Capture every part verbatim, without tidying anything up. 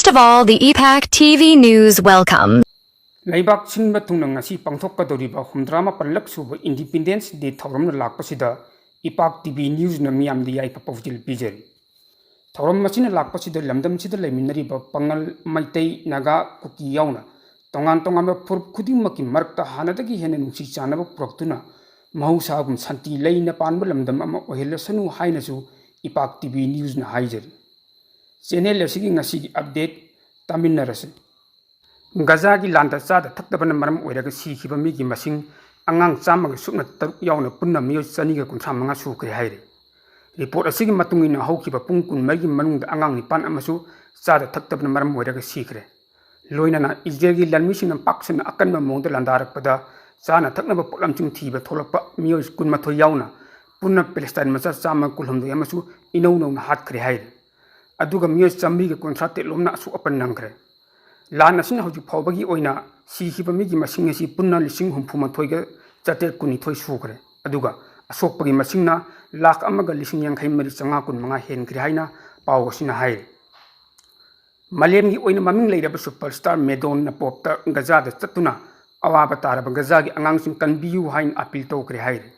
First of all, the EPAC T V News welcome. ꯂꯩꯕꯥꯛ ꯁꯤꯟꯕ ꯊꯨꯡꯅ ꯉꯁꯤ ꯄꯥꯡꯊꯣꯛꯀꯗꯧꯔꯤꯕ ꯍꯨꯝꯗ꯭ꯌꯥ ꯃꯥꯄꯜꯂꯛ ꯁꯨꯕ Independence Day ꯊꯧꯔꯝꯅ ꯂꯥꯛꯄꯁꯤꯗ ꯏꯄꯥꯛ ꯇꯤ ꯚꯤ ꯅ꯭ꯌꯨꯁꯅ ꯃꯤꯌꯥꯝꯗ ꯌꯥꯏꯐ ꯄꯥꯎꯖꯦꯜ ꯄꯤꯖꯔꯤ꯫ ꯊꯧꯔꯝ ꯑꯁꯤꯅ ꯂꯥꯛꯄꯁꯤꯗ ꯂꯝꯗꯝꯁꯤꯗ ꯂꯩꯃꯤꯟꯅꯔꯤꯕ ꯄꯥꯉꯜ, ꯃꯩꯇꯩ, ꯅꯥꯒꯥ, ꯀꯨꯀꯤ ꯌꯥꯎꯅ ꯇꯣꯉꯥꯟ ꯇꯣꯉꯥꯟꯕ ꯐꯨꯔꯨꯞ ꯈꯨꯗꯤꯡꯃꯛꯀꯤ ꯃꯔꯛꯇ ꯍꯥꯟꯅꯗꯒꯤ ꯍꯦꯟꯅ ꯅꯨꯡꯁꯤ ꯆꯥꯟꯅꯕ ꯄꯨꯔꯛꯇꯨꯅ ꯃꯍꯧꯁꯥꯒꯨꯝ ꯁꯥꯟꯇꯤ ꯂꯩꯅ ꯄꯥꯟꯕ ꯂꯝꯗꯝ ꯑꯃ ꯑꯣꯏꯍꯜꯂꯁꯅꯨ ꯍꯥꯏꯅꯁꯨ ꯏꯄꯥꯛ ꯇꯤ ꯚꯤ ꯅ꯭ꯌꯨꯁꯅ ꯍꯥꯏꯖꯔꯤ꯫ ꯆꯦꯅꯦꯜ ꯑꯁꯤꯒꯤ ꯉꯁꯤꯒꯤ ꯑꯞꯗꯦꯠ ꯇꯥꯃꯤꯟꯅꯔꯁꯤ꯫ ꯒꯖꯥꯒꯤ ꯂꯥꯟꯗ ꯆꯥꯗ ꯊꯛꯇꯕꯅ ꯃꯔꯝ ꯑꯣꯏꯔꯒ ꯁꯤꯈꯤꯕ ꯃꯤꯒꯤ ꯃꯁꯤꯡ ꯑꯉꯥꯡ ꯆꯥꯝꯃꯒ ꯁꯨꯞꯅ ꯇꯔꯨꯛ ꯌꯥꯎꯅ ꯄꯨꯟꯅ ꯃꯤꯑꯣꯏ ꯆꯅꯤꯒ ꯀꯨꯟꯊ꯭ꯔꯥ ꯃꯉꯥ ꯁꯨꯈ꯭ꯔꯦ ꯍꯥꯏꯔꯤ꯫ ꯔꯤꯄꯣꯔꯠ ꯑꯁꯤꯒꯤ ꯃꯇꯨꯡ ꯏꯟꯅ ꯍꯧꯈꯤꯕ ꯄꯨꯡ ꯀꯨꯟꯃꯔꯤꯒꯤ ꯃꯅꯨꯡꯗ ꯑꯉꯥꯡ ꯅꯤꯄꯥꯟ ꯑꯃꯁꯨ ꯆꯥꯗ ꯊꯛꯇꯕꯅ ꯃꯔꯝ ꯑꯣꯏꯔꯒ ꯁꯤꯈ꯭ꯔꯦ꯫ ꯂꯣꯏꯅꯅ ꯏꯖꯔꯦꯜꯒꯤ ꯂꯥꯟꯃꯤꯁꯤꯡꯅ ꯄꯥꯛ ꯁꯟꯅ ꯑꯀꯟꯕ ꯃꯑꯣꯡꯗ ꯂꯥꯟꯗꯥꯔꯛꯄꯗ ꯆꯥꯅ ꯊꯛꯅꯕ ꯄꯣꯠꯂꯝꯁꯤꯡ ꯊꯤꯕ ꯊꯣꯛꯂꯛꯄ ꯃꯤꯑꯣꯏ ꯀꯨꯟꯃꯥꯊꯣꯏ ꯌꯥꯎꯅ ꯄꯨꯟꯅ ꯄꯦꯂꯦꯁꯇꯥꯏꯟ ꯃꯆꯥ ꯆꯥꯝꯃ ꯀꯨꯟꯍꯨꯝꯗꯣꯏ ꯑꯃꯁꯨ ꯏꯅꯧ ꯅꯧꯅ ꯍꯥꯠꯈ꯭ꯔꯦ ꯍꯥꯏꯔꯤ꯫ ꯑꯗꯨꯒ ꯃꯤꯑꯣꯏ ꯆꯥꯃꯔꯤꯒ ꯀꯨꯟꯊ꯭ꯔꯥ ꯇꯔꯦꯠ ꯂꯣꯝꯅ ꯑꯁꯣꯛ ꯑꯄꯟ ꯅꯪꯈ꯭ꯔꯦ꯫ ꯂꯥꯟ ꯑꯁꯤꯅ ꯍꯧꯖꯤꯛ ꯐꯥꯎꯕꯒꯤ ꯑꯣꯏꯅ ꯁꯤꯈꯤꯕ ꯃꯤꯒꯤ ꯃꯁꯤꯡ ꯑꯁꯤ ꯄꯨꯟꯅ ꯂꯤꯁꯤꯡ ꯍꯨꯝꯐꯨ ꯃꯥꯊꯣꯏꯒ ꯆꯥꯇ꯭ꯔꯦꯠ ꯀꯨꯟꯅꯤꯊꯣꯏ ꯁꯨꯈ꯭ꯔꯦ꯫ ꯑꯗꯨꯒ ꯑꯁꯣꯛꯄꯒꯤ ꯃꯁꯤꯡꯅ ꯂꯥꯈ ꯑꯃꯒ ꯂꯤꯁꯤꯡ ꯌꯥꯡꯈꯩ ꯃꯔꯤ ꯆꯥꯝꯃꯉꯥ ꯀꯨꯟꯃꯉꯥ ꯍꯦꯟꯈ꯭ꯔꯦ ꯍꯥꯏꯅ ꯄꯥꯎ ꯑꯁꯤꯅ ꯍꯥꯏꯔꯤ꯫ ꯃꯥꯂꯦꯝꯒꯤ ꯑꯣꯏꯅ ꯃꯃꯤꯡ ꯂꯩꯔꯕ ꯁꯨꯄꯔ ꯁ꯭ꯇꯥꯔ ꯃꯦꯗꯣꯟꯅ ꯄꯣꯞꯇ ꯒꯖꯥꯗ ꯆꯠꯇꯨꯅ ꯑꯋꯥꯕ ꯇꯥꯔꯕ ꯒꯖꯥꯒꯤ ꯑꯉꯥꯡꯁꯤꯡ ꯀꯟꯕꯤꯌꯨ ꯍꯥꯏꯅ ꯑꯄꯤꯜ ꯇꯧꯈ꯭ꯔꯦ ꯍꯥꯏꯔꯤ꯫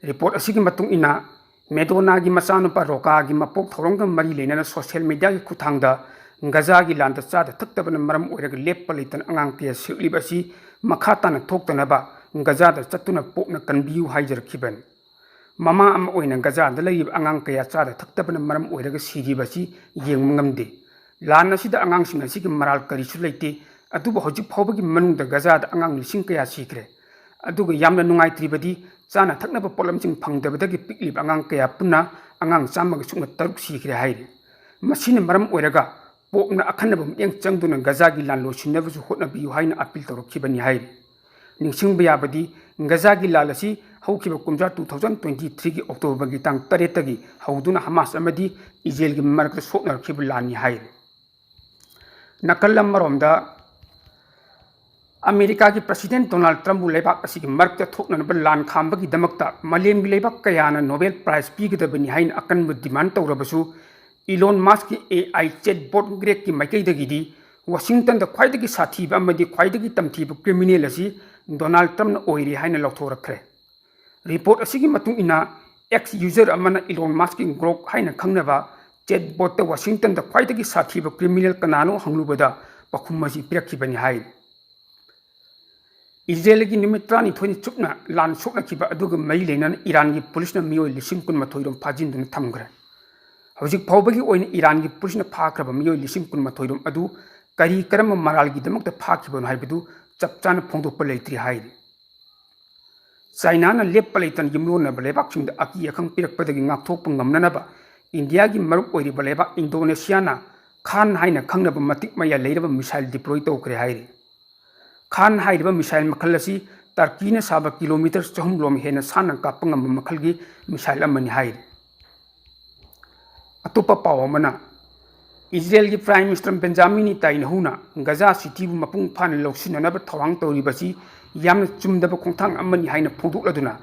ꯔꯤꯄꯣꯔꯠ ꯑꯁꯤꯒꯤ ꯃꯇꯨꯡ ꯏꯟꯅ, ꯃꯦꯗꯣꯅꯥꯒꯤ ꯃꯆꯥꯅꯨꯄꯥ ꯔꯣꯀꯥꯒꯤ ꯃꯄꯣꯛ ꯊꯧꯔꯝꯒ ꯃꯔꯤ ꯂꯩꯅꯅ ꯁꯣꯁꯤꯌꯦꯜ ꯃꯤꯗꯤꯌꯥꯒꯤ ꯈꯨꯠꯊꯥꯡꯗ ꯒꯖꯥꯒꯤ ꯂꯥꯟꯗ ꯆꯥꯗ ꯊꯛꯇꯕꯅ ꯃꯔꯝ ꯑꯣꯏꯔꯒ ꯂꯦꯞꯄ ꯂꯩꯇꯅ ꯑꯉꯥꯡ ꯀꯌꯥ ꯁꯤꯔꯛꯂꯤꯕ ꯑꯁꯤ ꯃꯈꯥ ꯇꯥꯅ ꯊꯣꯛꯇꯅꯕ ꯒꯖꯥꯗ ꯆꯠꯇꯨꯅ ꯄꯣꯞꯅ ꯀꯟꯕꯤꯌꯨ ꯍꯥꯏꯖꯔꯛꯈꯤꯕꯅꯤ꯫ ꯃꯃꯥ ꯑꯃ ꯑꯣꯏꯅ ꯒꯖꯥꯗ ꯂꯩꯔꯤꯕ ꯑꯉꯥꯡ ꯀꯌꯥ ꯆꯥꯗ ꯊꯛꯇꯕꯅ ꯃꯔꯝ ꯑꯣꯏꯔꯒ ꯁꯤꯔꯤꯕ ꯑꯁꯤ ꯌꯦꯡꯕ ꯉꯝꯗꯦ꯫ ꯂꯥꯟ ꯑꯁꯤꯗ ꯑꯉꯥꯡꯁꯤꯡ ꯑꯁꯤꯒꯤ ꯃꯔꯥꯜ ꯀꯔꯤꯁꯨ ꯂꯩꯇꯦ, ꯑꯗꯨꯕꯨ ꯍꯧꯖꯤꯛ ꯐꯥꯎꯕꯒꯤ ꯃꯅꯨꯡꯗ ꯒꯖꯥꯗ ꯑꯉꯥꯡ ꯂꯤꯁꯤꯡ ꯀꯌꯥ ꯁꯤꯈ꯭ꯔꯦ꯫ ꯑꯗꯨꯒ ꯌꯥꯝꯅ ꯅꯨꯡꯉꯥꯏꯇ꯭ꯔꯤꯕꯗꯤ, ꯆꯥꯅ ꯊꯛꯅꯕ ꯄꯣꯠꯂꯝꯁꯤꯡ ꯐꯪꯗꯕꯗꯒꯤ ꯄꯤꯛꯂꯤꯕ ꯑꯉꯥꯡ ꯀꯌꯥ ꯄꯨꯟꯅ ꯑꯉꯥꯡ ꯆꯥꯝꯃꯒ ꯁꯨꯞꯅ ꯇꯔꯨꯛ ꯁꯤꯈ꯭ꯔꯦ ꯍꯥꯏꯔꯤ꯫ ꯃꯁꯤꯅ ꯃꯔꯝ ꯑꯣꯏꯔꯒ ꯄꯣꯞꯅ ꯑꯈꯟꯅꯕ ꯃꯤꯠꯌꯦꯡ ꯆꯪꯗꯨꯅ ꯒꯖꯥꯒꯤ ꯂꯥꯟ ꯂꯣꯏꯁꯤꯟꯅꯕꯁꯨ ꯍꯣꯠꯅꯕꯤꯌꯨ ꯍꯥꯏꯅ ꯑꯄꯤꯜ ꯇꯧꯔꯛꯈꯤꯕꯅꯤ ꯍꯥꯏꯔꯤ꯫ ꯅꯤꯡꯁꯤꯡꯕ ꯌꯥꯕꯗꯤ, ꯒꯖꯥꯒꯤ ꯂꯥꯟ ꯑꯁꯤ ꯍꯧꯈꯤꯕ ꯀꯨꯝꯖꯥ two thousand twenty three ꯒꯤ ꯑꯣꯛꯇꯣꯕꯔꯒꯤ ꯇꯥꯡ ꯇꯔꯦꯠꯇꯒꯤ ꯍꯧꯗꯨꯅ ꯍꯃꯥꯁ ꯑꯃꯗꯤ ꯏꯖꯔꯦꯜꯒꯤ ꯃꯔꯛꯇ ꯁꯣꯛꯅꯔꯛꯈꯤꯕ ꯂꯥꯟꯅꯤ ꯍꯥꯏꯔꯤ꯫ ꯅꯥꯀꯜ ꯑꯃꯔꯣꯝꯗ, ꯑꯃꯦꯔꯤꯀꯥꯒꯤ ꯄ꯭ꯔꯁꯤꯗꯦꯟ ꯗꯣꯅꯥꯜꯗ ꯇ꯭ꯔꯝꯞꯕꯨ ꯂꯩꯕꯥꯛ ꯑꯁꯤꯒꯤ ꯃꯔꯛꯇ ꯊꯣꯛꯅꯅꯕ ꯂꯥꯟ ꯈꯥꯝꯕꯒꯤꯗꯃꯛꯇ ꯃꯥꯂꯦꯝꯒꯤ ꯂꯩꯕꯥꯛ ꯀꯌꯥꯅ ꯅꯣꯕꯦꯜ ꯄ꯭ꯔꯥꯏꯖ ꯄꯤꯒꯗꯕꯅꯤ ꯍꯥꯏꯅ ꯑꯀꯟꯕ ꯗꯤꯃꯥꯟ ꯇꯧꯔꯕꯁꯨ, Elon Muskꯀꯤ A I chatbot Gregꯀꯤ ꯃꯥꯏꯀꯩꯗꯒꯤꯗꯤ ꯋꯥꯁꯤꯡꯇꯟꯗ ꯈ꯭ꯋꯥꯏꯗꯒꯤ ꯁꯥꯊꯤꯕ ꯑꯃꯗꯤ ꯈ꯭ꯋꯥꯏꯗꯒꯤ ꯇꯝꯊꯤꯕ criminal ꯑꯁꯤ ꯗꯣꯅꯥꯜꯗ ꯇ꯭ꯔꯝꯞꯅ ꯑꯣꯏꯔꯦ ꯍꯥꯏꯅ ꯂꯥꯎꯊꯣꯔꯛꯈ꯭ꯔꯦ꯫ Report ꯑꯁꯤꯒꯤ ꯃꯇꯨꯡ ꯏꯟꯅ, X user ꯑꯃꯅ Elon Muskꯀꯤ Grok ꯍꯥꯏꯅ ꯈꯪꯅꯕ chatbotꯇ ꯋꯥꯁꯤꯡꯇꯟꯗ ꯈ꯭ꯋꯥꯏꯗꯒꯤ ꯁꯥꯊꯤꯕ criminal ꯀꯅꯥꯅꯣ ꯍꯪꯂꯨꯕꯗ ꯄꯥꯎꯈꯨꯝ ꯑꯁꯤ ꯄꯤꯔꯛꯈꯤꯕꯅꯤ ꯍꯥꯏꯔꯤ꯫ ꯏꯖꯔꯦꯜꯒꯤ ꯅꯨꯃꯤꯠ ꯇꯔꯥꯅꯤꯊꯣꯏꯅꯤ ꯆꯨꯞꯅ ꯂꯥꯟ ꯁꯣꯛꯅꯈꯤꯕ ꯑꯗꯨꯒ ꯃꯔꯤ ꯂꯩꯅꯅ ꯏꯔꯥꯟꯒꯤ ꯄꯨꯂꯤꯁꯅ ꯃꯤꯑꯣꯏ ꯂꯤꯁꯤꯡ ꯀꯨꯟꯃꯥꯊꯣꯏ ꯔꯣꯝ ꯐꯥꯖꯤꯟꯗꯨꯅ ꯊꯝꯈ꯭ꯔꯦ꯫ ꯍꯧꯖꯤꯛ ꯐꯥꯎꯕꯒꯤ ꯑꯣꯏꯅ ꯏꯔꯥꯟꯒꯤ ꯄꯨꯂꯤꯁꯅ ꯐꯥꯈ꯭ꯔꯕ ꯃꯤꯑꯣꯏ ꯂꯤꯁꯤꯡ ꯀꯨꯟꯃꯥꯊꯣꯏ ꯔꯣꯝ ꯑꯗꯨ ꯀꯔꯤ ꯀꯔꯝꯕ ꯃꯔꯥꯜꯒꯤꯗꯃꯛꯇ ꯐꯥꯈꯤꯕꯅꯣ ꯍꯥꯏꯕꯗꯨ ꯆꯞ ꯆꯥꯅ ꯐꯣꯡꯗꯣꯛꯄ ꯂꯩꯇ꯭ꯔꯤ ꯍꯥꯏꯔꯤ꯫ ꯆꯥꯏꯅꯥꯅ ꯂꯦꯞꯄ ꯂꯩꯇꯅ ꯌꯨꯝꯂꯣꯟꯅꯕ ꯂꯩꯕꯥꯛꯁꯤꯡꯗ ꯑꯀꯤ ꯑꯈꯪ ꯄꯤꯔꯛꯄꯗꯒꯤ ꯉꯥꯛꯊꯣꯛꯄ ꯉꯝꯅꯅꯕ ꯏꯟꯗꯤꯌꯥꯒꯤ ꯃꯔꯨꯞ ꯑꯣꯏꯔꯤꯕ ꯂꯩꯕꯥꯛ ꯏꯟꯗꯣꯅꯦꯁꯤꯌꯥꯅ ꯈꯥꯟ ꯍꯥꯏꯅ ꯈꯪꯅꯕ ꯃꯇꯤꯛ ꯃꯌꯥꯏ ꯂꯩꯔꯕ missile deploy ꯇꯧꯈ꯭ꯔꯦ ꯍꯥꯏꯔꯤ꯫ ꯈꯥꯟ ꯍꯥꯏꯔꯤꯕ missile ꯃꯈꯜ ꯑꯁꯤ ꯇꯔꯀꯤꯅ ꯁꯥꯕ kilometre ꯆꯍꯨꯝ ꯔꯣꯝ ꯍꯦꯟꯅ ꯁꯥꯟꯅ ꯀꯥꯞꯄ ꯉꯝꯕ ꯃꯈꯜꯒꯤ missile ꯑꯃꯅꯤ ꯍꯥꯏꯔꯤ꯫ ꯑꯇꯣꯞꯄ ꯄꯥꯎ ꯑꯃꯅ, ꯏꯖꯔꯦꯜꯒꯤ Prime Minister ꯕꯦꯟꯖꯥꯃꯤꯟ ꯅꯦꯇꯥꯟꯌꯥꯍꯨꯅ ꯒꯖꯥ ꯁꯤꯇꯤꯕꯨ ꯃꯄꯨꯡ ꯐꯥꯅ ꯂꯧꯁꯤꯟꯅꯅꯕ ꯊꯧꯔꯥꯡ ꯇꯧꯔꯤꯕꯁꯤ ꯌꯥꯝꯅ ꯆꯨꯝꯗꯕ ꯈꯣꯡꯊꯥꯡ ꯑꯃꯅꯤ ꯍꯥꯏꯅ ꯐꯣꯡꯗꯣꯛꯂꯗꯨꯅ,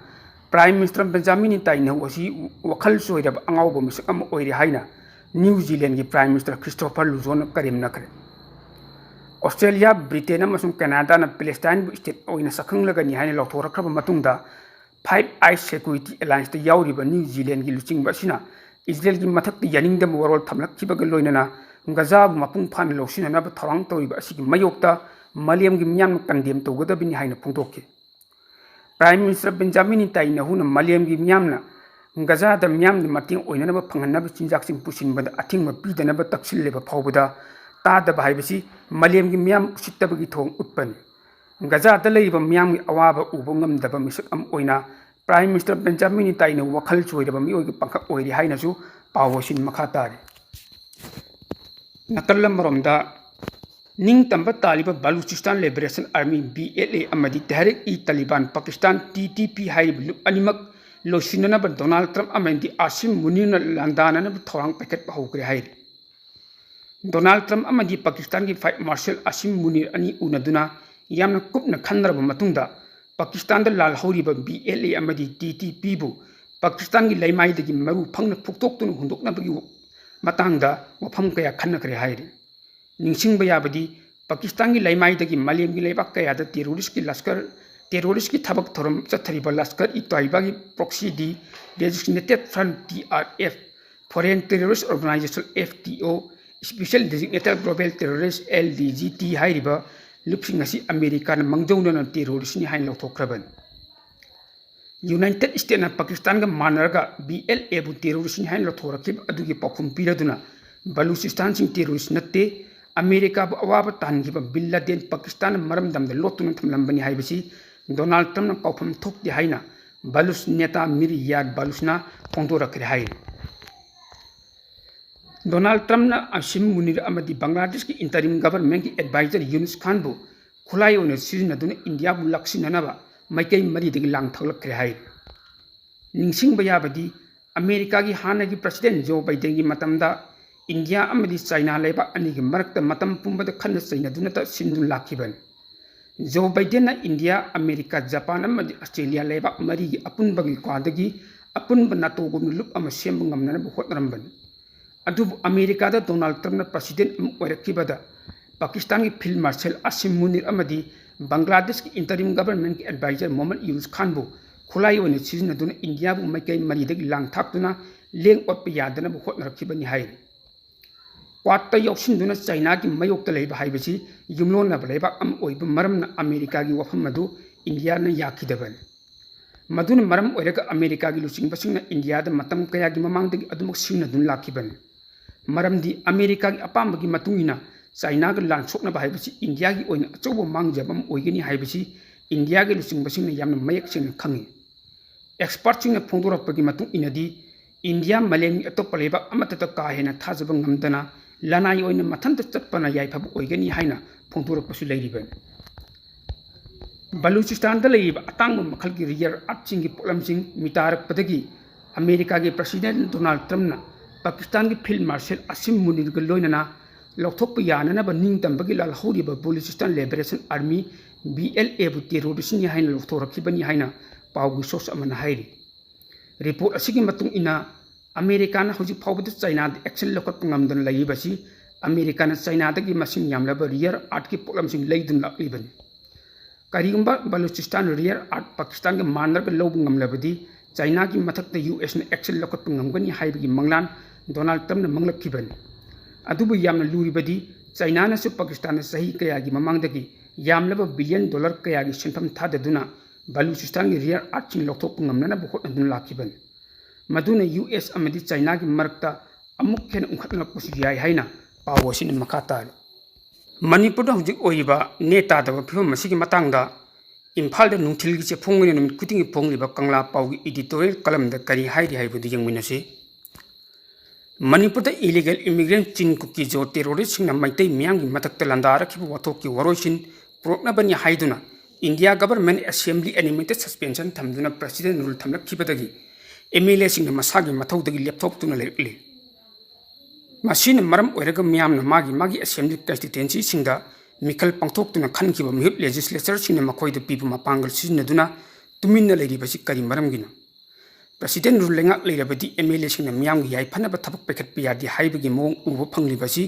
Prime Minister ꯕꯦꯟꯖꯥꯃꯤꯟ ꯅꯦꯇꯥꯟꯌꯥꯍꯨ ꯑꯁꯤ ꯋꯥꯈꯜ ꯆꯣꯏꯔꯕ ꯑꯉꯥꯎꯕ ꯃꯤꯁꯛ ꯑꯃ ꯑꯣꯏꯔꯦ ꯍꯥꯏꯅ ꯅ꯭ꯌꯨ ꯖꯤꯂꯦꯟꯒꯤ Prime Minister ꯈ꯭ꯔꯤꯁꯇꯣꯐꯔ ꯂꯨꯖꯣꯟꯅ ꯀꯔꯦꯝꯅꯈ꯭ꯔꯦ꯫ ꯑꯣꯁꯇ꯭ꯔꯦꯂꯤꯌꯥ, ꯕ꯭ꯔꯤꯇꯦꯟ ꯑꯃꯁꯨꯡ ꯀꯦꯅꯥꯗꯥꯅ ꯄꯦꯂꯦꯁꯇꯥꯏꯟꯕꯨ state ꯑꯣꯏꯅ ꯁꯛꯈꯪꯂꯒꯅꯤ ꯍꯥꯏꯅ ꯂꯥꯎꯊꯣꯔꯛꯈ꯭ꯔꯕ ꯃꯇꯨꯡꯗ, Five Eyes Security Allianceꯇ ꯌꯥꯎꯔꯤꯕ ꯅ꯭ꯌꯨ ꯖꯤꯂꯦꯟꯒꯤ ꯂꯨꯆꯤꯡꯕ ꯑꯁꯤꯅ ꯏꯖꯔꯦꯜꯒꯤ ꯃꯊꯛꯇ ꯌꯥꯅꯤꯡꯗꯕ ꯋꯥꯔꯣꯜ ꯊꯝꯂꯛꯈꯤꯕꯒ ꯂꯣꯏꯅꯅ ꯒꯖꯥꯕꯨ ꯃꯄꯨꯡ ꯐꯥꯅ ꯂꯧꯁꯤꯟꯅꯅꯕ ꯊꯧꯔꯥꯡ ꯇꯧꯔꯤꯕ ꯑꯁꯤꯒꯤ ꯃꯥꯌꯣꯛꯇ ꯃꯥꯂꯦꯝꯒꯤ ꯃꯤꯌꯥꯝꯅ condemn ꯇꯧꯒꯗꯕꯅꯤ ꯍꯥꯏꯅ ꯐꯣꯡꯗꯣꯛꯈꯤ꯫ Prime Minister ꯕꯦꯟꯖꯥꯃꯤꯟ ꯅꯦꯇꯥꯟꯌꯥꯍꯨꯅ ꯃꯥꯂꯦꯝꯒꯤ ꯃꯤꯌꯥꯝꯅ ꯒꯖꯥꯗ ꯃꯤꯌꯥꯝꯅ ꯃꯇꯦꯡ ꯑꯣꯏꯅꯅꯕ ꯐꯪꯍꯟꯅꯕ ꯆꯤꯟꯖꯥꯛꯁꯤꯡ ꯄꯨꯁꯤꯟꯕꯗ ꯑꯊꯤꯡꯕ ꯄꯤꯗꯅꯕ ꯇꯛꯁꯤꯜꯂꯦꯕ ꯐꯥꯎꯕꯗ ꯇꯥꯗꯕ ꯍꯥꯏꯕꯁꯤ ꯃꯥꯂꯦꯝꯒꯤ ꯃꯤꯌꯥꯝ ꯎꯁꯤꯠꯇꯕꯒꯤ ꯊꯧꯑꯣꯡ ꯎꯠꯄꯅꯤ꯫ ꯒꯖꯥꯗ ꯂꯩꯔꯤꯕ ꯃꯤꯌꯥꯝꯒꯤ ꯑꯋꯥꯕ ꯎꯕ ꯉꯝꯗꯕ ꯃꯤꯁꯛ ꯑꯃ ꯑꯣꯏꯅ Prime Minister ꯕꯦꯟꯖꯥꯃꯤꯟ ꯅꯦꯇꯥꯟꯌꯥꯍꯨ ꯋꯥꯈꯜ ꯆꯣꯏꯔꯕ ꯃꯤꯑꯣꯏꯒꯤ ꯄꯥꯡꯈꯛ ꯑꯣꯏꯔꯤ ꯍꯥꯏꯅꯁꯨ ꯄꯥꯎ ꯑꯁꯤꯅ ꯃꯈꯥ ꯇꯥꯔꯤ꯫ ꯅꯥꯀꯜ ꯑꯃꯔꯣꯝꯗ, ꯅꯤꯡꯇꯝꯕ ꯇꯥꯜꯂꯤꯕ Balochistan Liberation Army, B L A, ꯑꯃꯗꯤ Tehrik-e-Taliban Pakistan, T T P, ꯍꯥꯏꯔꯤꯕ ꯂꯨꯞ ꯑꯅꯤꯃꯛ ꯂꯣꯏꯁꯤꯟꯅꯅꯕ ꯗꯣꯅꯥꯜꯗ ꯇ꯭ꯔꯝꯞ ꯑꯃꯗꯤ ꯑꯥꯁꯤꯝ ꯃꯨꯅꯤꯔꯅ ꯂꯥꯟꯗꯥꯅꯅꯕ ꯊꯧꯔꯥꯡ ꯄꯥꯏꯈꯠꯄ ꯍꯧꯈ꯭ꯔꯦ ꯍꯥꯏꯔꯤ꯫ ꯗꯣꯅꯥꯜꯗ ꯇ꯭ꯔꯝꯞ ꯑꯃꯗꯤ ꯄꯥꯀꯤꯁꯇꯥꯟꯒꯤ Field Marshal ꯑꯥꯁꯤꯝ ꯃꯨꯅꯤꯔ ꯑꯅꯤ ꯎꯅꯗꯨꯅ ꯌꯥꯝꯅ ꯀꯨꯞꯅ ꯈꯟꯅꯔꯕ ꯃꯇꯨꯡꯗ, ꯄꯥꯀꯤꯁꯇꯥꯟꯗ ꯂꯥꯜꯍꯧꯔꯤꯕ B L A ꯑꯃꯗꯤ T T P ꯕꯨ ꯄꯥꯀꯤꯁꯇꯥꯟꯒꯤ ꯂꯩꯃꯥꯏꯗꯒꯤ ꯃꯔꯨ ꯐꯪꯅ ꯐꯨꯛꯇꯣꯛꯇꯨꯅ ꯍꯨꯟꯗꯣꯛꯅꯕꯒꯤ ꯃꯇꯥꯡꯗ ꯋꯥꯐꯝ ꯀꯌꯥ ꯈꯟꯅꯈ꯭ꯔꯦ ꯍꯥꯏꯔꯤ꯫ ꯅꯤꯡꯁꯤꯡꯕ ꯌꯥꯕꯗꯤ, ꯄꯥꯀꯤꯁꯇꯥꯟꯒꯤ ꯂꯩꯃꯥꯏꯗꯒꯤ ꯃꯥꯂꯦꯝꯒꯤ ꯂꯩꯕꯥꯛ ꯀꯌꯥꯗ terroristꯀꯤ ꯂꯁꯀꯔ, terroristꯀꯤ ꯊꯕꯛ ꯊꯧꯔꯝ ꯆꯠꯊꯔꯤꯕ ꯂꯁꯀꯔ-ꯏ-ꯇꯣꯏꯕꯥꯒꯤ proxy ꯗꯤ Designated Front, T R F, Foreign Terrorist Organization, F T O, Special Designated Global Terrorist, L D G T, ꯍꯥꯏꯔꯤꯕ ꯂꯨꯞꯁꯤꯡ ꯑꯁꯤ ꯑꯃꯦꯔꯤꯀꯥꯅ ꯃꯥꯡꯖꯧꯅꯅ terroristꯅꯤ ꯍꯥꯏꯅ ꯂꯧꯊꯣꯛꯈ꯭ꯔꯕꯅꯤ꯫ United States ꯅ ꯄꯥꯀꯤꯁꯇꯥꯟꯒ ꯃꯥꯟꯅꯔꯒ B L A ꯕꯨ terroristꯅꯤ ꯍꯥꯏꯅ ꯂꯧꯊꯣꯔꯛꯈꯤꯕ ꯑꯗꯨꯒꯤ ꯄꯥꯎꯈꯨꯝ ꯄꯤꯔꯗꯨꯅ, ꯕꯂꯨꯆꯤꯁꯇꯥꯟꯁꯤꯡ terrorist ꯅꯠꯇꯦ, ꯑꯃꯦꯔꯤꯀꯥꯕꯨ ꯑꯋꯥꯕ ꯇꯥꯍꯟꯈꯤꯕ ꯕꯤꯟ ꯂꯥꯗꯦꯟ ꯄꯥꯀꯤꯁꯇꯥꯟꯅ ꯃꯔꯝꯗꯝꯗ ꯂꯣꯠꯇꯨꯅ ꯊꯝꯂꯝꯕꯅꯤ ꯍꯥꯏꯕꯁꯤ ꯗꯣꯅꯥꯜꯗ ꯇ꯭ꯔꯝꯞꯅ ꯀꯥꯎꯐꯝ ꯊꯣꯛꯇꯦ ꯍꯥꯏꯅ ꯕꯂꯨꯆ ꯅꯦꯇꯥ ꯃꯤꯔ ꯌꯥꯔ ꯕꯂꯨꯆꯅ ꯐꯣꯡꯗꯣꯔꯛꯈ꯭ꯔꯦ ꯍꯥꯏꯔꯤ꯫ ꯗꯣꯅꯥꯜꯗ ꯇ꯭ꯔꯝꯞꯅ ꯑꯁꯤꯝ ꯃꯨꯅꯤꯔ ꯑꯃꯗꯤ ꯕꯪꯒ꯭ꯂꯥꯗꯦꯁꯀꯤ interim governmentꯀꯤ advisor ꯌꯨꯅꯨꯁ ꯈꯥꯟꯕꯨ ꯈꯨꯠꯂꯥꯏ ꯑꯣꯏꯅ ꯁꯤꯖꯤꯟꯅꯗꯨꯅ ꯏꯟꯗꯤꯌꯥꯕꯨ ꯂꯥꯛꯁꯤꯟꯅꯅꯕ ꯃꯥꯏꯀꯩ ꯃꯔꯤꯗꯒꯤ ꯂꯥꯡ ꯊꯥꯛꯂꯛꯈ꯭ꯔꯦ ꯍꯥꯏꯔꯤ꯫ ꯅꯤꯡꯁꯤꯡꯕ ꯌꯥꯕꯗꯤ, ꯑꯃꯦꯔꯤꯀꯥꯒꯤ ꯍꯥꯟꯅꯒꯤ president ꯖꯣ ꯕꯥꯏꯗꯦꯟꯒꯤ ꯃꯇꯝꯗ ꯏꯟꯗꯤꯌꯥ ꯑꯃꯗꯤ ꯆꯥꯏꯅꯥ ꯂꯩꯕꯥꯛ ꯑꯅꯤꯒꯤ ꯃꯔꯛꯇ ꯃꯇꯝ ꯄꯨꯝꯕꯗ ꯈꯠꯅ ꯆꯩꯅꯗꯨꯅꯇ ꯁꯤꯟꯗꯨꯅ ꯂꯥꯛꯈꯤꯕꯅꯤ꯫ ꯖꯣ ꯕꯥꯏꯗꯦꯟꯅ ꯏꯟꯗꯤꯌꯥ, ꯑꯃꯦꯔꯤꯀꯥ, ꯖꯄꯥꯟ ꯑꯃꯗꯤ ꯑꯁꯇ꯭ꯔꯦꯂꯤꯌꯥ ꯂꯩꯕꯥꯛ ꯃꯔꯤꯒꯤ ꯑꯄꯨꯟꯕꯒꯤ ꯀ꯭ꯋꯥꯗꯒꯤ ꯑꯄꯨꯟꯕ ꯅꯥꯇꯣꯒꯨꯝꯅ ꯂꯨꯞ ꯑꯃ ꯁꯦꯝꯕ ꯉꯝꯅꯅꯕ ꯍꯣꯠꯅꯔꯝꯕꯅꯤ꯫ ꯑꯗꯨꯕꯨ ꯑꯃꯦꯔꯤꯀꯥꯗ ꯗꯣꯅꯥꯜꯗ ꯇ꯭ꯔꯝꯞꯅ president ꯑꯃ ꯑꯣꯏꯔꯛꯈꯤꯕꯗ ꯄꯥꯀꯤꯁꯇꯥꯟꯒꯤ field marshal ꯑꯁꯤꯝ ꯃꯨꯅꯤꯔ ꯑꯃꯗꯤ ꯕꯪꯒ꯭ꯂꯥꯗꯦꯁꯀꯤ interim governmentꯀꯤ advisor ꯃꯣꯍꯝꯃꯗ ꯌꯨꯅꯨꯁ ꯈꯥꯟꯕꯨ ꯈꯨꯠꯂꯥꯏ ꯑꯣꯏꯅ ꯁꯤꯖꯤꯟꯅꯗꯨꯅ ꯏꯟꯗꯤꯌꯥꯕꯨ ꯃꯥꯏꯀꯩ ꯃꯔꯤꯗꯒꯤ ꯂꯥꯡ ꯊꯥꯛꯇꯨꯅ ꯂꯦꯡ ꯑꯣꯠꯄ ꯌꯥꯗꯅꯕ ꯍꯣꯠꯅꯔꯛꯈꯤꯕꯅꯤ ꯍꯥꯏꯔꯤ꯫ ꯀ꯭ꯋꯥꯗꯇ ꯌꯥꯎꯁꯤꯟꯗꯨꯅ ꯆꯥꯏꯅꯥꯒꯤ ꯃꯥꯌꯣꯛꯇ ꯂꯩꯕ ꯍꯥꯏꯕꯁꯤ ꯌꯨꯝꯂꯣꯟꯅꯕ ꯂꯩꯕꯥꯛ ꯑꯃ ꯑꯣꯏꯕ ꯃꯔꯝꯅ ꯑꯃꯦꯔꯤꯀꯥꯒꯤ ꯋꯥꯐꯝ ꯑꯗꯨ ꯏꯟꯗꯤꯌꯥꯅ ꯌꯥꯈꯤꯗꯕꯅꯤ꯫ ꯃꯗꯨꯅ ꯃꯔꯝ ꯑꯣꯏꯔꯒ ꯑꯃꯦꯔꯤꯀꯥꯒꯤ ꯂꯨꯆꯤꯡꯕꯁꯤꯡꯅ ꯏꯟꯗꯤꯌꯥꯗ ꯃꯇꯝ ꯀꯌꯥꯒꯤ ꯃꯃꯥꯡꯗꯒꯤ ꯑꯗꯨꯃꯛ ꯁꯤꯖꯤꯟꯅꯗꯨꯅ ꯂꯥꯛꯈꯤꯕꯅꯤ꯫ ꯃꯔꯝꯗꯤ ꯑꯃꯦꯔꯤꯀꯥꯒꯤ ꯑꯄꯥꯝꯕꯒꯤ ꯃꯇꯨꯡ ꯏꯟꯅ ꯆꯥꯏꯅꯥꯒ ꯂꯥꯟ ꯁꯣꯛꯅꯕ ꯍꯥꯏꯕꯁꯤ ꯏꯟꯗꯤꯌꯥꯒꯤ ꯑꯣꯏꯅ ꯑꯆꯧꯕ ꯃꯥꯡꯖꯕ ꯑꯃ ꯑꯣꯏꯒꯅꯤ ꯍꯥꯏꯕꯁꯤ ꯏꯟꯗꯤꯌꯥꯒꯤ ꯂꯨꯆꯤꯡꯕꯁꯤꯡꯅ ꯌꯥꯝꯅ ꯃꯌꯦꯛ ꯁꯦꯡꯅ ꯈꯪꯏ꯫ Expertꯁꯤꯡꯅ ꯐꯣꯡꯗꯣꯔꯛꯄꯒꯤ ꯃꯇꯨꯡ ꯏꯟꯅꯗꯤ, ꯏꯟꯗꯤꯌꯥ ꯃꯥꯂꯦꯝꯒꯤ ꯑꯇꯣꯞꯄ ꯂꯩꯕꯥꯛ ꯑꯃꯠꯇꯗ ꯀꯥ ꯍꯦꯟꯅ ꯊꯥꯖꯕ ꯉꯝꯗꯅ ꯂꯅꯥꯏ ꯑꯣꯏꯅ ꯃꯊꯟꯇ ꯆꯠꯄꯅ ꯌꯥꯏꯐꯕ ꯑꯣꯏꯒꯅꯤ ꯍꯥꯏꯅ ꯐꯣꯡꯗꯣꯔꯛꯄꯁꯨ ꯂꯩꯔꯤꯕꯅꯤ꯫ ꯕꯂꯨꯆꯤꯁꯇꯥꯟꯗ ꯂꯩꯔꯤꯕ ꯑꯇꯥꯡꯕ ꯃꯈꯜꯒꯤ rare earthꯁꯤꯡꯒꯤ ꯄꯣꯠꯂꯝꯁꯤꯡ ꯃꯤꯇꯥꯔꯛꯄꯗꯒꯤ ꯑꯃꯦꯔꯤꯀꯥꯒꯤ president ꯗꯣꯅꯥꯜꯗ ꯇ꯭ꯔꯝꯞꯅ ꯄꯥꯀꯤꯁꯇꯥꯟꯒꯤ field marshal ꯑꯁꯤꯝ ꯃꯨꯅꯤꯔꯒ ꯂꯣꯏꯅꯅ ꯂꯧꯊꯣꯛꯄ ꯌꯥꯅꯅꯕ ꯅꯤꯡꯇꯝꯕꯒꯤ ꯂꯥꯜꯍꯧꯔꯤꯕ Balochistan Liberation Army, B L Aꯕꯨ terroristꯅꯤ ꯍꯥꯏꯅ ꯂꯧꯊꯣꯔꯛꯈꯤꯕꯅꯤ ꯍꯥꯏꯅ ꯄꯥꯎꯒꯤ source ꯑꯃꯅ ꯍꯥꯏꯔꯤ꯫ Report ꯑꯁꯤꯒꯤ ꯃꯇꯨꯡ ꯏꯟꯅ, ꯑꯃꯦꯔꯤꯀꯥꯅ ꯍꯧꯖꯤꯛ ꯐꯥꯎꯕꯗ ꯆꯥꯏꯅꯥꯗ action ꯂꯧꯈꯠꯄ ꯉꯝꯗꯅ ꯂꯩꯔꯤꯕꯁꯤ ꯑꯃꯦꯔꯤꯀꯥꯅ ꯆꯥꯏꯅꯥꯗꯒꯤ ꯃꯁꯤꯡ ꯌꯥꯝꯂꯕ rare earthꯀꯤ ꯄꯣꯠꯂꯝꯁꯤꯡ ꯂꯩꯗꯨꯅ ꯂꯥꯛꯂꯤꯕꯅꯤ꯫ ꯀꯔꯤꯒꯨꯝꯕ ꯕꯂꯨꯆꯤꯁꯇꯥꯟ rare earth ꯄꯥꯀꯤꯁꯇꯥꯟꯒ ꯃꯥꯟꯅꯔꯒ ꯂꯧꯕ ꯉꯝꯂꯕꯗꯤ ꯆꯥꯏꯅꯥꯒꯤ ꯃꯊꯛꯇ ꯌꯨ ꯑꯦꯁꯅ action ꯂꯧꯈꯠꯄ ꯉꯝꯒꯅꯤ ꯍꯥꯏꯕꯒꯤ ꯃꯪꯂꯥꯟ ꯗꯣꯅꯥꯜꯗ ꯇ꯭ꯔꯝꯞꯅ ꯃꯪꯂꯛꯈꯤꯕꯅꯤ꯫ ꯑꯗꯨꯕꯨ ꯌꯥꯝꯅ ꯂꯨꯔꯤꯕꯗꯤ ꯆꯥꯏꯅꯥꯅꯁꯨ ꯄꯥꯀꯤꯁꯇꯥꯟꯗ ꯆꯍꯤ ꯀꯌꯥꯒꯤ ꯃꯃꯥꯡꯗꯒꯤ ꯌꯥꯝꯂꯕ billion dollar ꯀꯌꯥꯒꯤ ꯁꯦꯟꯐꯝ ꯊꯥꯗꯗꯨꯅ ꯕꯂꯨꯆꯤꯁꯇꯥꯟꯒꯤ rare earthꯁꯤꯡ ꯂꯧꯊꯣꯛꯄ ꯉꯝꯅꯅꯕ ꯍꯣꯠꯅꯗꯨꯅ ꯂꯥꯛꯈꯤꯕꯅꯤ꯫ ꯃꯗꯨꯅ ꯌꯨ ꯑꯦꯁ ꯑꯃꯗꯤ ꯆꯥꯏꯅꯥꯒꯤ ꯃꯔꯛꯇ ꯑꯃꯨꯛ ꯍꯦꯟꯅ ꯎꯪꯈꯠꯅꯔꯛꯄꯁꯨ ꯌꯥꯏ ꯍꯥꯏꯅ ꯄꯥꯎ ꯑꯁꯤꯅ ꯃꯈꯥ ꯇꯥꯔꯤ꯫ ꯃꯅꯤꯄꯨꯔꯗ ꯍꯧꯖꯤꯛ ꯑꯣꯏꯔꯤꯕ ꯅꯦ ꯇꯥꯗꯕ ꯐꯤꯕꯝ ꯑꯁꯤꯒꯤ ꯃꯇꯥꯡꯗ ꯏꯝꯐꯥꯜꯗ ꯅꯨꯡꯊꯤꯜꯒꯤ ꯆꯦꯐꯣꯡ ꯑꯣꯏꯅ ꯅꯨꯃꯤꯠ ꯈꯨꯗꯤꯡꯒꯤ ꯐꯣꯡꯂꯤꯕ ꯀꯪꯂꯥ ꯄꯥꯎꯒꯤ editorial columnꯗ ꯀꯔꯤ ꯍꯥꯏꯔꯤ ꯍꯥꯏꯕꯗꯨ ꯌꯦꯡꯃꯤꯟꯅꯁꯤ꯫ ꯃꯅꯤꯄꯨꯔꯗ illegal immigrant ꯆꯤꯟ ꯀꯨꯀꯤ ꯖꯣ terroristꯁꯤꯡꯅ ꯃꯩꯇꯩ ꯃꯤꯌꯥꯝꯒꯤ ꯃꯊꯛꯇ ꯂꯥꯟꯗꯥꯔꯛꯈꯤꯕ ꯋꯥꯊꯣꯛꯀꯤ ꯋꯥꯔꯣꯏꯁꯤꯟ ꯄꯨꯔꯛꯅꯕꯅꯤ ꯍꯥꯏꯗꯨꯅ India government assembly animated suspension ꯊꯝꯗꯨꯅ president rule ꯊꯝꯂꯛꯈꯤꯕꯗꯒꯤ MLAꯁꯤꯡꯅ ꯃꯁꯥꯒꯤ ꯃꯊꯧꯗꯒꯤ ꯂꯦꯞꯊꯣꯛꯇꯨꯅ ꯂꯩꯔꯛꯂꯤ꯫ ꯃꯁꯤꯅ ꯃꯔꯝ ꯑꯣꯏꯔꯒ ꯃꯤꯌꯥꯝꯅ ꯃꯥꯒꯤ ꯃꯥꯒꯤ assembly constituencyꯁꯤꯡꯗ ꯃꯤꯈꯜ ꯄꯥꯡꯊꯣꯛꯇꯨꯅ ꯈꯟꯈꯤꯕ ꯃꯤꯍꯨꯠ legislatorꯁꯤꯡꯅ ꯃꯈꯣꯏꯗ ꯄꯤꯕ ꯃꯄꯥꯡꯒꯜ ꯁꯤꯖꯤꯟꯅꯗꯨꯅ ꯇꯨꯃꯤꯟꯅ ꯂꯩꯔꯤꯕꯁꯤ ꯀꯔꯤ ꯃꯔꯝꯒꯤꯅꯣ? President rule ꯂꯩꯉꯥꯛ ꯂꯩꯔꯕꯗꯤ MLAꯁꯤꯡꯅ ꯃꯤꯌꯥꯝꯒꯤ ꯌꯥꯏꯐꯅꯕ ꯊꯕꯛ ꯄꯥꯏꯈꯠꯄ ꯌꯥꯗꯦ ꯍꯥꯏꯕꯒꯤ ꯃꯑꯣꯡ ꯎꯕ ꯐꯪꯂꯤꯕꯁꯤ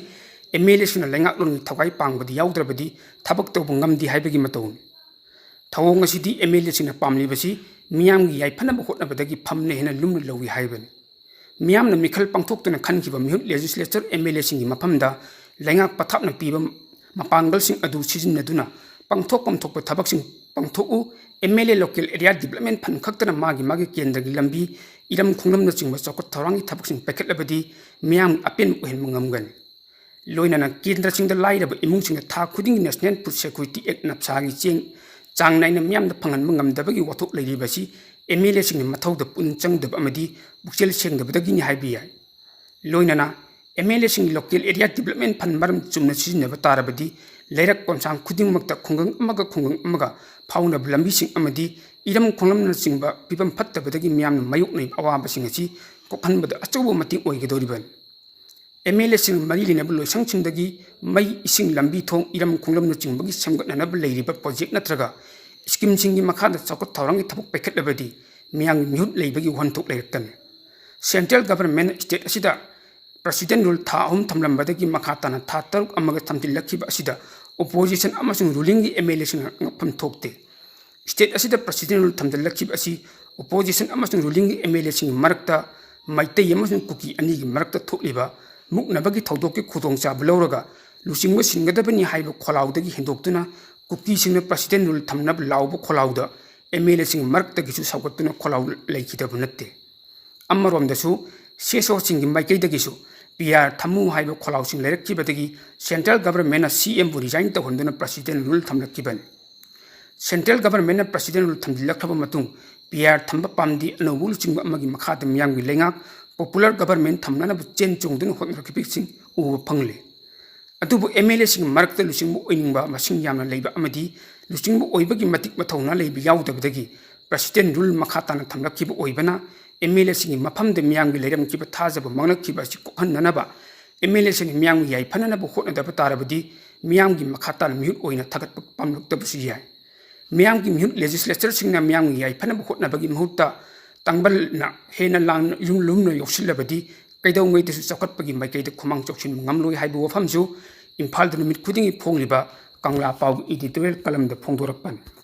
MLAꯁꯤꯡꯅ ꯂꯩꯉꯥꯛꯂꯣꯟꯒꯤ ꯊꯧꯒꯥꯏ ꯄꯥꯡꯕꯗ ꯌꯥꯎꯗ꯭ꯔꯕꯗꯤ ꯊꯕꯛ ꯇꯧꯕ ꯉꯝꯗꯦ ꯍꯥꯏꯕꯒꯤ ꯃꯇꯧꯅꯤ꯫ ꯊꯧꯑꯣꯡ ꯑꯁꯤꯗꯤ MLAꯁꯤꯡꯅ ꯄꯥꯝꯂꯤꯕꯁꯤ ꯃꯤꯌꯥꯝꯒꯤ ꯌꯥꯏꯐꯅꯕ ꯍꯣꯠꯅꯕꯗꯒꯤ ꯐꯝꯅ ꯍꯦꯟꯅ ꯂꯨꯝꯅ ꯂꯧꯏ ꯍꯥꯏꯕꯅꯤ꯫ ꯃꯤꯌꯥꯝꯅ ꯃꯤꯈꯜ ꯄꯥꯡꯊꯣꯛꯇꯨꯅ ꯈꯟꯈꯤꯕ ꯃꯤꯍꯨꯠ legislator MLAꯁꯤꯡꯒꯤ ꯃꯐꯝꯗ ꯂꯩꯉꯥꯛ ꯄꯊꯥꯞꯅ ꯄꯤꯕ ꯃꯄꯥꯡꯒꯜꯁꯤꯡ ꯑꯗꯨ ꯁꯤꯖꯤꯟꯅꯗꯨꯅ ꯄꯥꯡꯊꯣꯛꯐꯝ ꯊꯣꯛꯄ ꯊꯕꯛꯁꯤꯡ ꯄꯥꯡꯊꯣꯛꯎ꯫ MLA local area development fund ꯈꯛꯇꯅ ꯃꯥꯒꯤ ꯃꯥꯒꯤ ꯀꯦꯟꯗ꯭ꯔꯒꯤ ꯂꯝꯕꯤ, ꯏꯔꯝ ꯈꯣꯡꯂꯝꯅꯆꯤꯡꯕ ꯆꯥꯎꯈꯠ ꯊꯧꯔꯥꯡꯒꯤ ꯊꯕꯛꯁꯤꯡ ꯄꯥꯏꯈꯠꯂꯕꯗꯤ ꯃꯤꯌꯥꯝꯒꯤ ꯑꯄꯦꯟꯕ ꯑꯣꯏꯍꯟꯕ ꯉꯝꯒꯅꯤ꯫ ꯂꯣꯏꯅꯅ ꯀꯦꯟꯗ꯭ꯔꯁꯤꯡꯗ ꯂꯥꯏꯔꯕ ꯏꯃꯨꯡꯁꯤꯡꯅ ꯊꯥ ꯈꯨꯗꯤꯡꯒꯤ National Food Security Act ꯅꯞꯁꯥꯒꯤ ꯆꯦꯡ ꯆꯥꯡ ꯅꯥꯏꯅ ꯃꯤꯌꯥꯝꯗ ꯐꯪꯍꯟꯕ ꯉꯝꯗꯕꯒꯤ ꯋꯥꯊꯣꯛ ꯂꯩꯔꯤꯕꯁꯤ MLAꯁꯤꯡꯅ ꯃꯊꯧꯗ ꯄꯨꯛꯅꯤꯡ ꯆꯪꯗꯕ ꯑꯃꯗꯤ ꯄꯨꯛꯆꯦꯜ ꯁꯦꯡꯗꯕꯗꯒꯤꯅꯤ ꯍꯥꯏꯕ ꯌꯥꯏ꯫ ꯂꯣꯏꯅꯅ MLAꯁꯤꯡ local area development fund ꯃꯔꯝ ꯆꯨꯝꯅ ꯁꯤꯖꯤꯟꯅꯕ ꯇꯥꯔꯕꯗꯤ ꯂꯩꯔꯛ ꯀꯣꯟꯁꯥꯡ ꯈꯨꯗꯤꯡꯃꯛꯇ ꯈꯨꯡꯒꯪ ꯑꯃꯒ ꯈꯨꯡꯒꯪ ꯑꯃꯒ ꯐꯥꯎꯅꯕ ꯂꯝꯕꯤꯁꯤꯡ ꯑꯃꯗꯤ ꯏꯔꯝ ꯈꯣꯡꯂꯝꯅꯆꯤꯡꯕ ꯐꯤꯕꯝ ꯐꯠꯇꯕꯗꯒꯤ ꯃꯤꯌꯥꯝꯅ ꯃꯥꯌꯣꯛꯅꯔꯤꯕ ꯑꯋꯥꯕꯁꯤꯡ ꯑꯁꯤ ꯀꯣꯛꯍꯟꯕꯗ ꯑꯆꯧꯕ ꯃꯇꯦꯡ ꯑꯣꯏꯒꯗꯧꯔꯤꯕꯅꯤ꯫ MLAꯁꯤꯡ ꯃꯔꯤ ꯂꯩꯅꯕ ꯂꯣꯏꯁꯪꯁꯤꯡꯗꯒꯤ ꯃꯩ, ꯏꯁꯤꯡ, ꯂꯝꯕꯤ ꯊꯣꯡ, ꯏꯔꯝ ꯈꯣꯡꯂꯝꯅꯆꯤꯡꯕꯒꯤ ꯁꯦꯝꯒꯠꯅꯅꯕ ꯂꯩꯔꯤꯕ project ꯅꯠꯇ꯭ꯔꯒ schemeꯁꯤꯡꯒꯤ ꯃꯈꯥꯗ ꯆꯥꯎꯈꯠ ꯊꯧꯔꯥꯡꯒꯤ ꯊꯕꯛ ꯄꯥꯏꯈꯠꯂꯕꯗꯤ ꯃꯤꯌꯥꯝꯒꯤ ꯃꯤꯍꯨꯠ ꯂꯩꯕꯒꯤ ꯋꯥꯍꯟꯊꯣꯛ ꯂꯩꯔꯛꯀꯅꯤ꯫ Central Government state ꯑꯁꯤꯗ President Rule ꯊꯥ ꯑꯍꯨꯝ ꯊꯝꯂꯝꯕꯗꯒꯤ ꯃꯈꯥ ꯇꯥꯅ ꯊꯥ ꯇꯔꯨꯛ ꯑꯃꯒ ꯊꯝꯖꯤꯜꯂꯛꯈꯤꯕ ꯑꯁꯤꯗ opposition ꯑꯃꯁꯨꯡ rulingꯒꯤ MLAꯁꯤꯡꯅ ꯉꯛꯐꯝ ꯊꯣꯛꯇꯦ꯫ State ꯑꯁꯤꯗ President Rule ꯊꯝꯖꯤꯜꯂꯛꯈꯤꯕ ꯑꯁꯤ opposition ꯑꯃꯁꯨꯡ rulingꯒꯤ MLAꯁꯤꯡꯒꯤ ꯃꯔꯛꯇ ꯃꯩꯇꯩ ꯑꯃꯁꯨꯡ ꯀꯨꯀꯤ ꯑꯅꯤꯒꯤ ꯃꯔꯛꯇ ꯊꯣꯛꯂꯤꯕ ꯃꯨꯛꯅꯕꯒꯤ ꯊꯧꯗꯣꯛꯀꯤ ꯈꯨꯗꯣꯡꯆꯥꯕ ꯂꯧꯔꯒ ꯂꯨꯆꯤꯡꯕ ꯁꯤꯟꯒꯗꯕꯅꯤ ꯍꯥꯏꯕ ꯈꯣꯜꯂꯥꯎꯗꯒꯤ ꯍꯦꯟꯗꯣꯛꯇꯨꯅ ꯀꯨꯀꯤꯁꯤꯡꯅ President Rule ꯊꯝꯅꯕ ꯂꯥꯎꯕ ꯈꯣꯜꯂꯥꯎꯗ MLAꯁꯤꯡꯒꯤ ꯃꯔꯛꯇꯒꯤꯁꯨ ꯁꯧꯒꯠꯇꯨꯅ ꯈꯣꯜꯂꯥꯎ ꯂꯩꯈꯤꯗꯕ ꯅꯠꯇꯦ꯫ ꯑꯃꯔꯣꯝꯗꯁꯨ CSOꯁꯤꯡꯒꯤ ꯃꯥꯏꯀꯩꯗꯒꯤꯁꯨ PR ꯊꯝꯃꯨ ꯍꯥꯏꯕ ꯈꯣꯜꯂꯥꯎꯁꯤꯡ ꯂꯩꯔꯛꯈꯤꯕꯗꯒꯤ Central Governmentꯅ CMꯕꯨ resign ꯇꯧꯍꯟꯗꯨꯅ President Rule ꯊꯝꯂꯛꯈꯤꯕꯅꯤ꯫ Central Governmentꯅ President Rule ꯊꯝꯖꯤꯜꯂꯛꯈ꯭ꯔꯕ ꯃꯇꯨꯡ PR ꯊꯝꯕ ꯄꯥꯝꯗꯦ, ꯑꯅꯧꯕ ꯂꯨꯆꯤꯡꯕ ꯑꯃꯒꯤ ꯃꯈꯥꯗ ꯃꯤꯌꯥꯝꯒꯤ ꯂꯩꯉꯥꯛ popular government ꯊꯝꯅꯅꯕ ꯆꯦꯟ ꯆꯣꯡꯗꯨꯅ ꯍꯣꯠꯅꯔꯛꯈꯤꯕꯁꯤꯡ ꯎꯕ ꯐꯪꯂꯦ꯫ ꯑꯗꯨꯕꯨ MLAꯁꯤꯡꯒꯤ ꯃꯔꯛꯇ ꯂꯨꯆꯤꯡꯕ ꯑꯣꯏꯅꯤꯡꯕ ꯃꯁꯤꯡ ꯌꯥꯝꯅ ꯂꯩꯕ ꯑꯃꯗꯤ ꯂꯨꯆꯤꯡꯕ ꯑꯣꯏꯕꯒꯤ ꯃꯇꯤꯛ ꯃꯊꯧꯅꯥ ꯂꯩꯕ ꯌꯥꯎꯗꯕꯗꯒꯤ President Rule ꯃꯈꯥ ꯇꯥꯅ ꯊꯝꯂꯛꯈꯤꯕ ꯑꯣꯏꯕꯅ MLAꯁꯤꯡꯒꯤ ꯃꯐꯝꯗ ꯃꯤꯌꯥꯝꯒꯤ ꯂꯩꯔꯝꯈꯤꯕ ꯊꯥꯖꯕ ꯃꯥꯡꯂꯛꯈꯤꯕ ꯑꯁꯤ ꯀꯣꯛꯍꯟꯅꯅꯕ MLAꯁꯤꯡꯅ ꯃꯤꯌꯥꯝꯒꯤ ꯌꯥꯏꯐꯅꯅꯕ ꯍꯣꯠꯅꯗꯕ ꯇꯥꯔꯕꯗꯤ ꯃꯤꯌꯥꯝꯒꯤ ꯃꯈꯥ ꯇꯥꯅ ꯃꯤꯍꯨꯠ ꯑꯣꯏꯅ ꯊꯥꯒꯠꯄ ꯄꯥꯝꯂꯛꯇꯕꯁꯨ ꯌꯥꯏ꯫ ꯃꯤꯌꯥꯝꯒꯤ ꯃꯤꯍꯨꯠ legislatureꯁꯤꯡꯅ ꯃꯤꯌꯥꯝꯒꯤ ꯌꯥꯏꯐꯅꯕ ꯍꯣꯠꯅꯕꯒꯤ ꯃꯍꯨꯠꯇ ꯇꯥꯡꯕꯜꯅ ꯍꯦꯟꯅ ꯂꯥꯡ-, ꯌꯨꯝ ꯂꯨꯝꯅ ꯌꯣꯛꯁꯤꯜꯂꯕꯗꯤ ꯀꯩꯗꯧꯉꯩꯗꯁꯨ ꯆꯥꯎꯈꯠꯄꯒꯤ ꯃꯥꯏꯀꯩꯗ ꯈꯨꯃꯥꯡ ꯆꯥꯎꯁꯤꯟꯕ ꯉꯝꯂꯣꯏ ꯍꯥꯏꯕ ꯋꯥꯐꯝꯁꯨ ꯏꯝꯐꯥꯜꯗ ꯅꯨꯃꯤꯠ ꯈꯨꯗꯤꯡꯒꯤ ꯐꯣꯡꯂꯤꯕ ꯀꯪꯂꯥ ꯄꯥꯎꯒꯤ editorial columnꯗ ꯐꯣꯡꯗꯣꯔꯛꯄꯅꯤ꯫